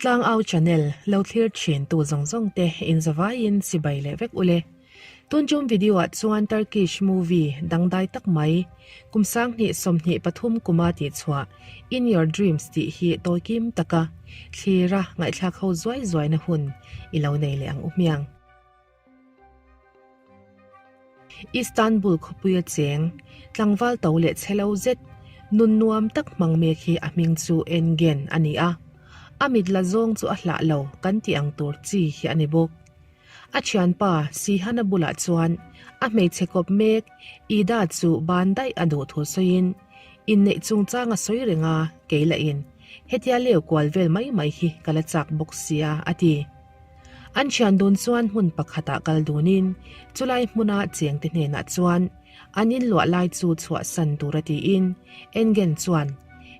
Tlangau channel lo thlir thin tu zawng zawng te in zavaiin chibai leh vek ule. Tun tum video ah chuan Turkish movie dangdai tak mai kum 20 23 kuma tih chhuah In Your Dreams tih hi tawi kim taka thlira ngaihthlak ho zuai zuai na hun i lo nei leh ang u hmiang. Istanbul khawpuia cheng, tlangval to leh chhe lo zet, nun nuam tak hmang mek hi a hming chu Engen a ni a. A mit la zawng chu a hlah lo kan tih ang tur chi hi a ni bawk. A thianpa Sihana bulah chuan a hmeichhe kawp mek Ida chu ban daih a duh thu sawiin inneih chungchang a sawi reng a, kei lahin hetia leu kual vel mai mai hi ka la chak bawk sia a ti. An thian dun chuan hmun pakhatah kal dunin chulai hmuna chengte hnenah chuan an inluah lai chu chhuahsan tur a tiin Engen chuan,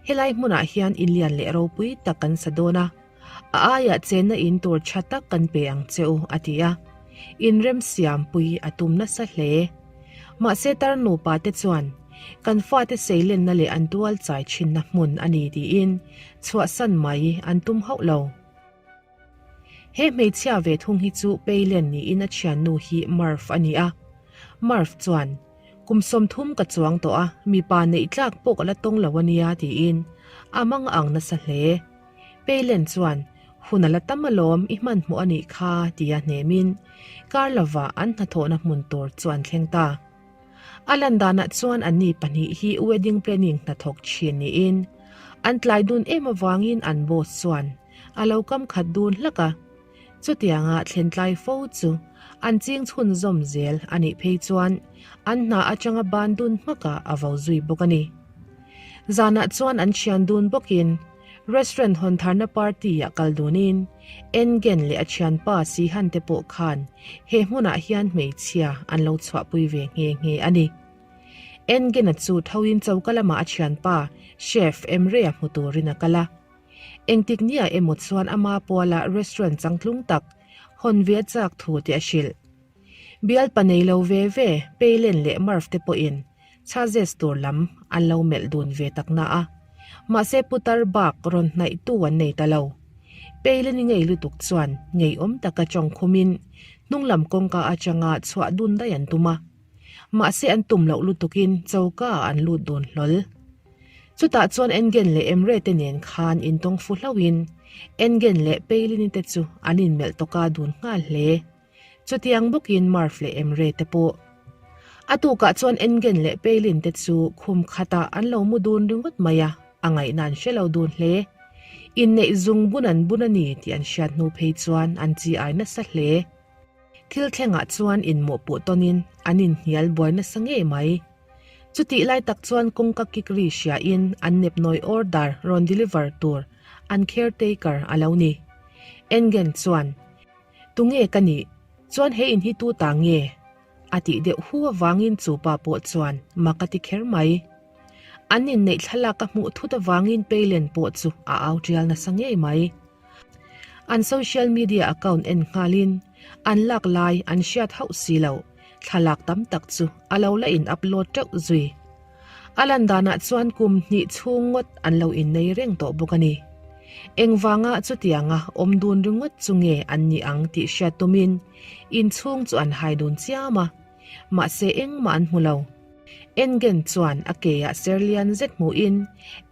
Helai hmunah hian inlian leh ropui tak kan sa dawn a, a aiah chenna in tur tha tak kan pe ang che u a ti a. Inremsiampui a tum nasa hle. Mahse tar nupa te chuan kan fate seilenna leh an tual chai thinna hmun a ni tiin chhuahsan mai an tum hauh lo. He hmeichhia ve thung hi chu Peilen niin a thiannu hi Murph a ni a. Murph chuan, Kum 30 ka chuang tawh a, mipa neih tlak pawh ka la tawng lo a nia tiin a mang ang nasa hle. Peilen chuan, Hun a la tam alawm, i hmanhmawh a nih kha tia hnemin kar lova an hnathawhna hmun tur chu an thleng ta. A lan danah chuan anni pahnih hi wedding planning hnathawk thin niin an tlai dun em avangin an boss chuan a lo kam khat dun hlak a. Chutianga thlen tlai fo chu an ching chhunzawm zel a nih phei chuan an hna atanga ban dun hmakah a vo zui bawk a ni. Zanah chuan an thian dun bawkin Restaurant hawn tharna party ah kal dunin Engen leh a thianpa Sihan te pawh khan he hmunah hian hmeichhia an lo chhuahpui ve nghe nghe a ni. Engen-a chu thoin choka lamah a thianpa Chef Emre-a hmu turin a kal a. Engtik nia emaw chuan ama puala restaurant changtlung tak hawn ve a chak thu tih a hrilh. Bialpa nei lo ve ve Peilen leh Murph te pawhin Chazes tur lam an lo melh dun ve tak na a, mahse putar bak rawn hnaih tu an nei ta lo. Peileni ngei lutuk chuan ngeiawm taka tawng khumin hnunglam kawngka atanga chhuah dun daih an tum a, mahse an tum loh lutukin choka ah an lut dun hlawl. Chutah chuan Engen leh Emre te nen khan intawng fu hlauhin Engen leh Peilini te chu an inmelh tawka dun nghal hle. Chutiang bawkin Murph leh Emre te pawh. A tukah chuan Engen leh Peilin te chu khum khatah an lo mu dun ringawt mai a, a ngaihna an hre lo dun hle. Inneih zung bun an bun a ni tih an hriat hnu phei chuan an chi ai nasa hle. Thil thlengah chuan inmawhpuh tawnin an inhnial buai nasa ngei mai. Chutih lai tak chuan kawngka kik ri hriain an nepnawi order rawn deliver tur an caretaker a lo ni. Engen chuan. Tunge ka nih? Chuan he in hi tu ta nge? A tih deuh hu avangin chu pa pawh chuan mak a ti kher mai. An inneih thlalak a hmuh thut avangin Peilen pawh chu a au tial nasa ngei mai. An social media account en nghalin an lak lai an hriat hauh si loh thlalak tam tak chu a lo la in upload teuh zui. A lan danah chuan kum hnih chhung ngawt an lo innei reng tawh bawk a ni. Engvanga chutianga awm dun ringawt chu nge an nih ang tih hriat tumin inchhung chu an hai dun chiam a, mahse engmah an hmu lo. Engen chuan a keah ser lian zet hmuhin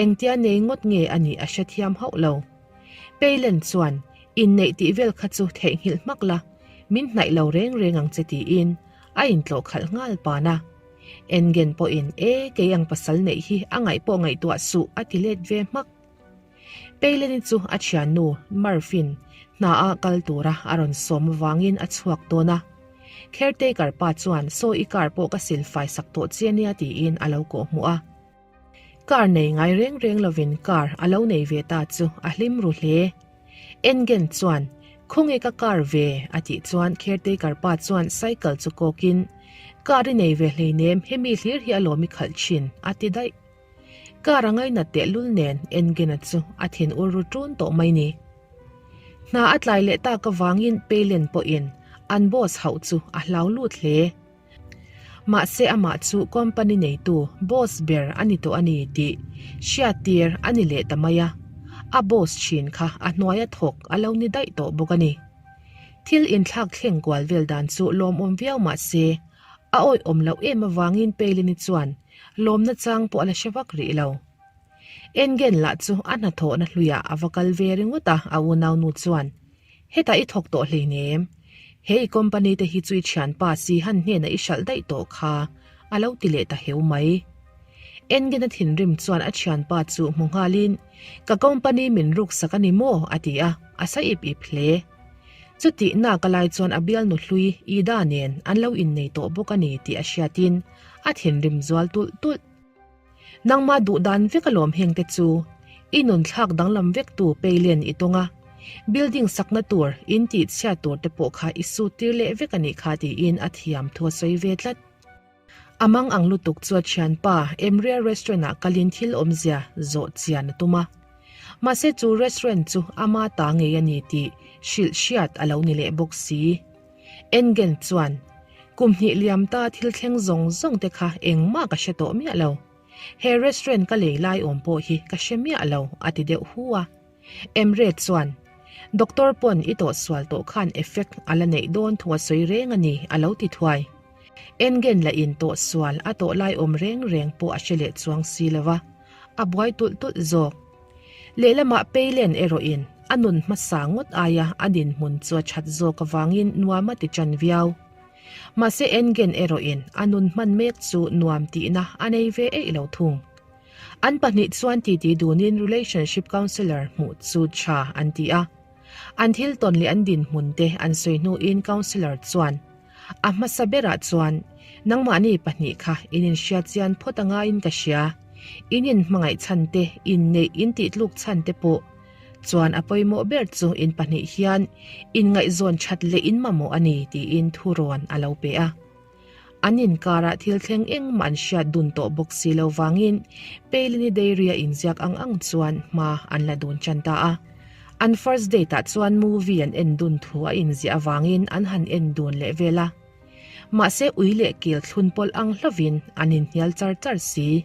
engtia nei ngawt nge a nih a hrethiam hauh lo. Peilen chuan inneih tih vel kha chu theihnghilh hmak la, min hnaih lo reng reng ang che tiin a intlawh khalh nghal pan a. Engen pawhin e kei ang pasal neih hi a ngaih pawh ngaihtuah suh a ti let ve hmak. Peileni chu a thiannu Murphy-n hna ah kal tura a rawn sawm avangin a chhuak dawn a. Caretaker pa chuan saw i car pawh ka silfai sak tawh che ania tiin a lo kawhhmuh a. Car nei ngai reng reng lovin car a lo nei ve ta chu a hlim ru hle. Engen chuan, Khawnge ka car ve? a tih chuan caretaker pa chuan cycle chu kawkin, Car i nei ve hleinem, hemi hlir hi alawm i khalh thin, a ti daih. Car a ngainat tehlul nen Engen-a chu a thin ur ru ṭun tawh mai ni. Hna a tlai leh tak avangin Peilen pawhin an boss hauh chu a hlau lut hle. Mahse amah chu company neitu boss ber a ni tawh a ni tih hriattir a ni leh ta mai a. A boss thin kha a hnuaia thawk a lo ni daih tawh bawk a ni. Thil inthlak thleng kual vel dan chu lawmawm viau mah se, a awihawm loh em avangin Peilini chuan lawmna chang pawh a la hre vak rih lo. Engen lah chu a hnathawhna hluiah a va kal ve ringawt a, a unaunu chuan, Hetah i thawk tawh hleinem, he i company te hi chu i thianpa si han hnenah i hralh daih tawh kha, a lo ti leh ta heu mai. Engen a thinrim chuan a thianpa chu hmu nghalin, Ka company min ruksak a ni maw? a ti a, a sa ip ip hle. Chutih nak a lai chuan a bialnu hlui Ida nen an lo innei tawh bawk a ni tih a hriatin a thinrim zual tulh tulh. Nangmah duh dan vek alawm heng te chu. I nun thlak danglam vek tu Peilen i tawng a. Building sakna tur, in tih chhiat tur te pawh kha i sut tir leh vek a nih kha tiin a thiam thu a sawi ve tlat. A mang ang lutuk chu a thianpa Emria restaurant ah kalin thil awmzia zawh chian a tum a. Mahse chu restaurant chu ama ta ngei a ni tih hrilh hriat a lo ni leh bawk si. Engen chuan, Kum hnih liam ta thil thleng zawng zawng te kha engmah ka hre tawh miah lo. He restaurant ka lei lai awm pawh hi ka hre miah lo, a ti deuh hu a. Emre chuan, Doctor pawn i tawh sual tawh khan effect a la neih dawn thu a sawi reng a ni, a lo ti thuai. Engen la in tawh sual a tawh lai awm reng reng pawh a hre leh chuang si lo va, a buai tulh tulh zawk. Lehlamah Peilen erawhin a nun hmasa ngawt aia a dinhmun chu a that zawk avangin nuam a ti tan viau. Mahse Engen erawhin a nun hman mek chu nuam tihna a nei ve eih lo thung. An pahnih chuan titi dunin relationship counsellor hmuh chu tha an ti a. An thil tawn leh an dinhmun te an sawi hnuin counsellor chuan a hmasa berah chuan nangmahni pahnih kha in inhriat chian phawt a ngaiin ka hria, in inhmangaih chhan te, inneih in tihtluk chhan te pawh chuan a pawimawh ber chu in pahnih hian inngaihzawn that leh in mamawh a ni tiin thurawn a lo pe a. An inkarah thil thleng engmah an hriat dun tawh bawk si lo vangin Peilini Dairy-a inziak ang ang chuan hma an la dun tan ta a. An first date-ah chuan movie an en dun thu a inziah avangin an han en dun leh vel a. Mahse ui leh kel thlun pawlh ang hlovin an inhnial char char si.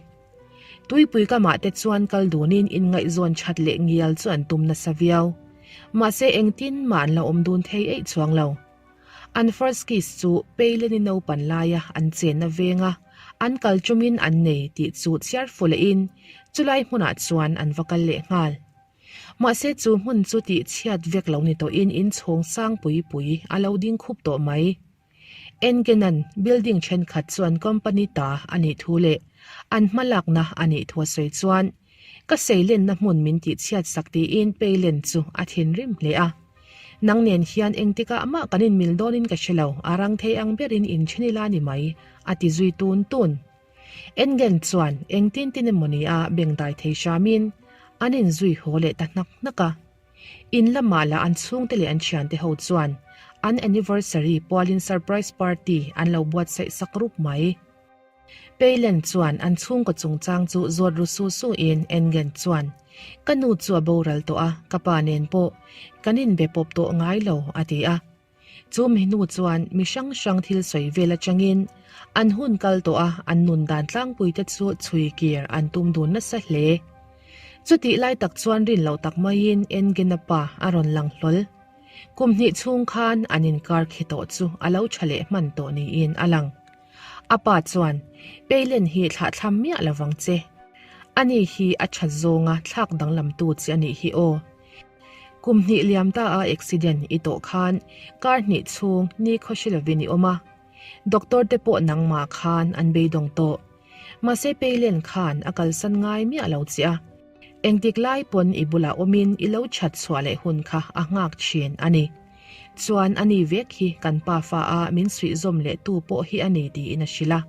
Tuipui kamah te chuan kal dunin inngaihzawn that leh ngial chu an tum nasa viau. Mahse engtin mah an la awm dun thei eih chuang lo. An first kiss chu Peileni naupan laia an chenna venga an kal tumin an nei tih chu chhiar fu lehin chulai hmunah chuan an va kal leh nghal. Mahse chu hmun chu tih chhiat vek lo ni tawhin inchhawng sang pui pui a lo ding khup tawh mai. Engenan building thenkhat chuan company ta a nih thu leh an hmalakna a nih thu a sawi chuan Ka seilenna hmun min tihchhiat sak tiin Peilen chu a thinrim hle a. Nang nen hian engtikah mah kan inmil dawnin ka hre lo, a rang thei ang berin inthen ila ni mai, a ti zui tun tun. Engen chuan engtin tin emaw ni a bengdai thei hramin an inzui haw leh ta hnak hnak a. In lamah lah an chhungte leh an thiante ho chuan an anniversary pualin surprise party an lo buatsaih sak rup mai. Peilen chuan an chhungkaw chungchang chu zawt ru su su in Engen chuan, Ka nu chu a boral tawh a, ka pa nen pawh kan inbe pawp tawh ngai lo, a ti a. Chu mi hnu chuan mi hrang hrang thil sawi vel atangin an hun kal tawh a, an nun dan tlangpui te chu chhui kir an tum dun nasa hle. Chutih lai tak chuan rin loh tak maiin Engena pa a rawn lang hlawl. Kum hnih chhung khan an inkar khi tawh chu a lo tha leh hman tawh niin a lang. A pa chuan, Peilen hi thlahthlam miah lo vang che. Ani hi a that zawnga thlak danglamtu che a nih hi aw. Kum hnih liam ta a accident i tawh khan kar hnih chhung ni khaw hre lovin i awm a. Doctor te pawh nangmah khan an beidawng tawh. Mahse Peilen khan a kalsan ngai miah lo che a. Engtik lai pawn i bulah awmin i lo that chhuah leh hun kha a nghak thin a ni. Chuan a ni vek hi kan pa fa a min suih zawm leh tu pawh hi a ni tiin a hrilh a.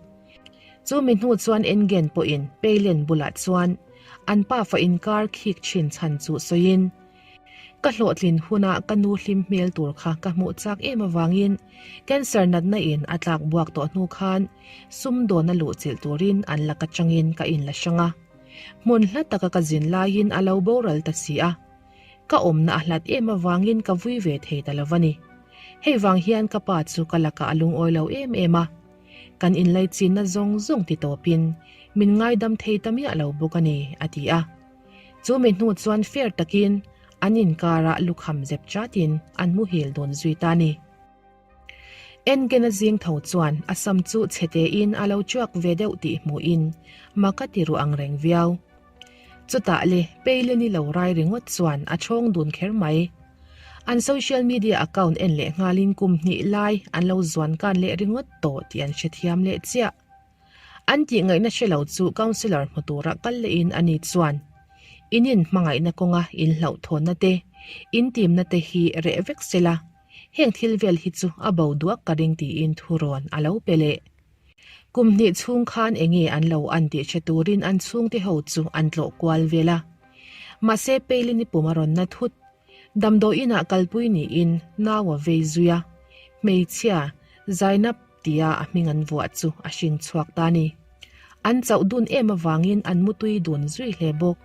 Chu mi hnu chuan Engen pawhin Peilen bulah chuan an pa fa inkar khik thin chhan chu sawiin, Ka hlawhtlin huna ka nu hlim hmel tur kha ka hmuh chak em avangin cancer natna in a tlak buak tawh hnu khan sumdawn a luhchilh turin an lak atangin ka inla hrang a. Hmun hla taka ka zin laiin a lo boral ta si a. Ka awmna a hlat em avangin ka vui ve thei ta lo va ni. Hei vang hian ka pa chu ka lakah a lungawi lo em em a. Kan inlaichinna zawng zawng ti tawpin min ngaidam thei ta miah lo bawk a ni, a ti a. Chu mi hnu chuan fair takin an inkarah lukham zep chatin an muhil dun zui ta a ni. Engena zing tho chuan a sam chu chhe tein a lo chuak ve deuh tih hmuhin mak a ti ru ang reng viau. Chutah le Peileni lo rai ringawt chuan a chhawng dun kher mai. An social media account en leh nghalin kum hnih lai an lo zuan kan leh ringawt tawh tih an hrethiam leh chiah. An tih ngaihna hre lo chu councillor hmu tura kal lehin ani chuan in in hmangaihna kawnga in hlauhthawnna te, in timna te hi reh vek sela, heng thil vel hi chu a bo duak ka ring tiin thurawn a lo pe leh. Kum hnih chhung khan enge an lo an tih hre turin an chhungte ho chu an tlawh kual vel a. Mahse Peilini pum a rawn na thut. Damdawiinah kalpui niin nau a vei zui a, hmeichhia Zainab tia a hming an vuah chu a hring chhuak ta a ni. An chauh dun em avangin an mutui dun zui hle bawk.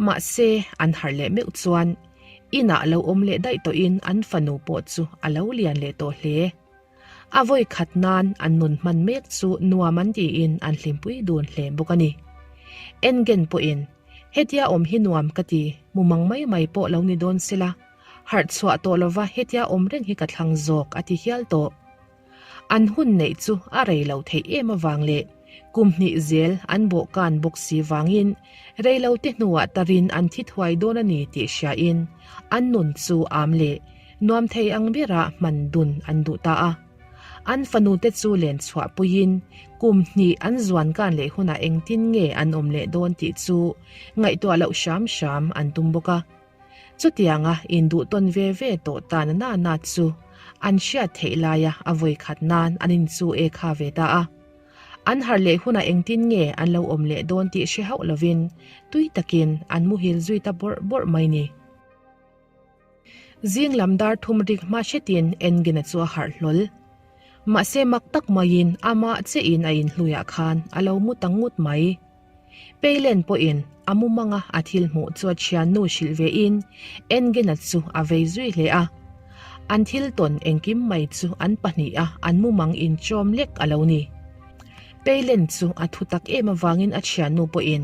Mahse an harh leh meuh chuan inah lo awm leh daih tawhin an fanu pawh chu a lo lian leh tawh hle. A vawi khat nan an nun hman mek chu nuam an tiin an hlimpui dun hle bawk a ni. Engen pawhin, Hetia awm hi nuam ka ti, mumang mai mai pawh lo ni dawn sela, harh chhuah tawh lova hetia awm reng hi ka thlang zawk a ti hial tawh. An hun neih chu a rei lo theih em avang leh kum hnih zel an bawhkan bawk si vangin rei lo te hnuah tarin an thi thuai dawn a ni tih hriain an nun chu am leh Nuam thei ang berah hman dun an duh ta a. An fanute chu len chhuah puiin kum hnih an zuan kan leh hunah engtin nge an awm leh dawn tih chu ngaihtuah loh hram hram an tum bawk a. Chutianga induh tawn ve ve tawh ta na na na chu an hriat theih laia a vawi khat nan an inchu e kha ve ta a. An harh leh hunah engtin nge an lo awm leh dawn tih hre hauh lovin tui takin an muhil zui ta bawrh bawrh mai ni. Zing lam dar thum rik hma hretin Engine chu a harh hlawl. Mahse mak tak maiin amah chiahin a inhluiah khan a lo mu ta ngut mai. Peilen pawhin a mumanga a thil hmuh chu a thiannu hrilh vein Engine chu a vei zui hle a. An thil tawn engkim mai chu an pahniha an mumang inchawm lek a lo ni. Peilen chu a thu tak em avangin a thiannu pawhin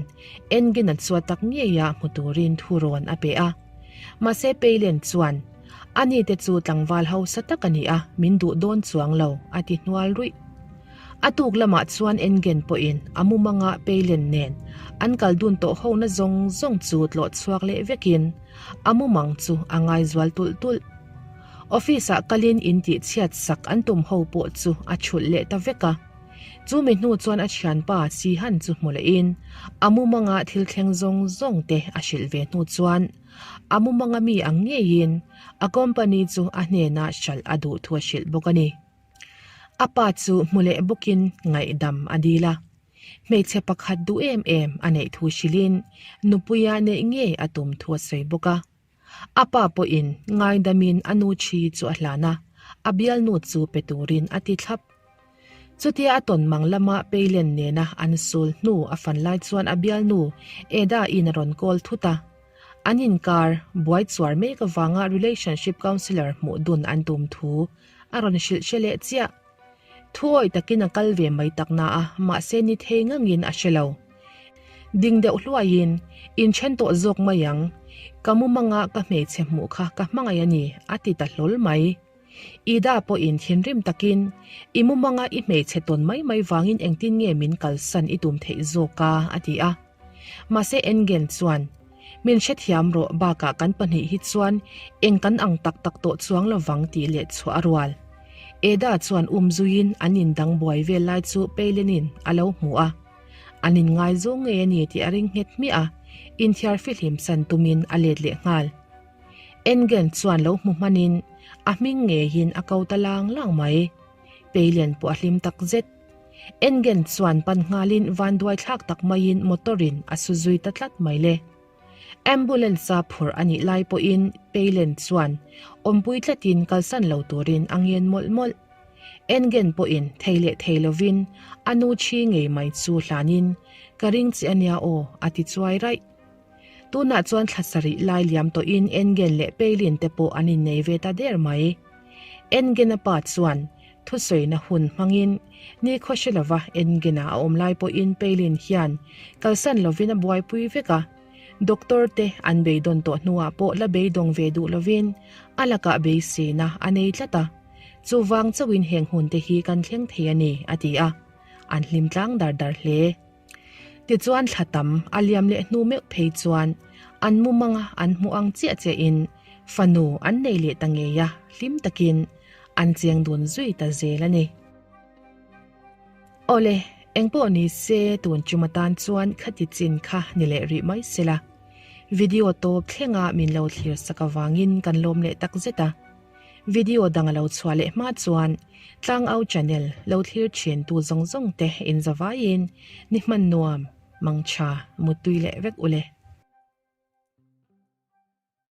Engine chu a tak ngeia hmu turin thurawn a pe a. Mahse Peilen chuan, Ani te chu tlangval hausa tak a ni a, min duh dawn chuang lo, a ti hnual ruih. A tuk lamah chuan Engen pawhin a mumanga Peilen nen an kal dun tawh hona zawng zawng chu tlawh chhuak leh vekin a mumang chu a ngaizual tulh tulh. Office-ah kalin intihchhiat sak an tum ho pawh chu a chhulh leh ta vek a. Chu mi hnu chuan a thianpa Sihan chu hmu lehin a mumanga thil thleng zawng zawng te a hrilh ve hnu chuan a mumanga mi ang ngeiin a company chu a hnenah hralh a duh thu a hrilh bawk a ni. A pa chu hmu leh bawkin ngaihdam a dil a. Hmeichhe pakhat duh em em a neih thu hrilhin nupuia neih ngei a tum thu a sawi bawk a. A pa pawhin ngaidamin a nu thi chu a hlan a, a bialnu chu pe turin a ti thlap. Chutia a tawn mang lama Peilen nena an sul hnu a fan lai chuan a bialnu Eda-in a rawn call thut a. An inkar buai chuar mek avanga relationship counsellor hmuh dun an tum thu a rawn hrilh hre leh chiah. Thuawih takin a kal ve mai tak na a, mahse ni thei ngangin a hre lo. Ding deuh hluaiin, Inthen tawh zawk mai ang, ka mumanga ka hmeichhe hmuh kha ka hmangaih a ni, a ti ta hlawl mai. Ida pawhin thinrim takin, I mumanga i hmeichhe tawn mai mai vangin engtin nge min kalsan i tum theih zawk a? a ti a. Mahse Engen chuan, Min hrethiam rawh bakah kan pahnih hi chuan eng kan ang tak tak tawh chuang lovang tih leh chhuah a rual. Eda chuan um zuiin an indang buai vel lai chu Peilenin a lo hmu a. An inngaizawng ngei a ni tih a ring nghet hmiah a, inthiar fihlim san tumin a let leh nghal. Engen chuan lo hmu hmanin a hming ngeiin a ko ta lang lang mai. Peilen pawh a hlim tak zet. Engen chuan pan nghalin vanduai thlak tak maiin motor-in a su zui ta tlat mai le. Ambulance-a phurh a nih lai pawhin Peilen chuan awmpui tlatin kalsan lo turin a ngen mawlh mawlh. Engen pawhin thei leh thei lovin a nu thi ngei mai chu hlanin, Ka ring che a nia aw, a ti chuai raih. Tunah chuan thla sarih lai liam tawhin Engen leh Peilin te pawh an innei ve ta der mai. Engen-a pa chuan thusawina hun hmangin nikhaw hre lova Engen-a a awm lai pawhin Peilin hian kalsan lovin a buaipui vek a. Doctor te an beidawn tawh hnuah pawh la beidawng ve duh lovin a lakah beiseina a nei tlat a. Chuvang chauhin heng hun te hi kan thleng thei a ni, a ti a. An hlim tlang dar dar hle. Tichuan thla tam a liam leh hnu meuh phei chuan an mumanga an hmuh ang chiah chiahin fanu an nei leh ta ngei a, hlim takin an cheng dun zui ta zel a ni. Awle, engpawh ni se tun tum atan chuan khati chin kha ni leh rih mai sela. Video tawp thlenga min lo thlir sak avangin kan lawm leh tak zet a. Video dang a lo chhuah leh hma chuan Tlangau channel lo thlir thin tu zawng zawng te in zavaiin ni hman nuam, mangtha, muttui leh vek ule.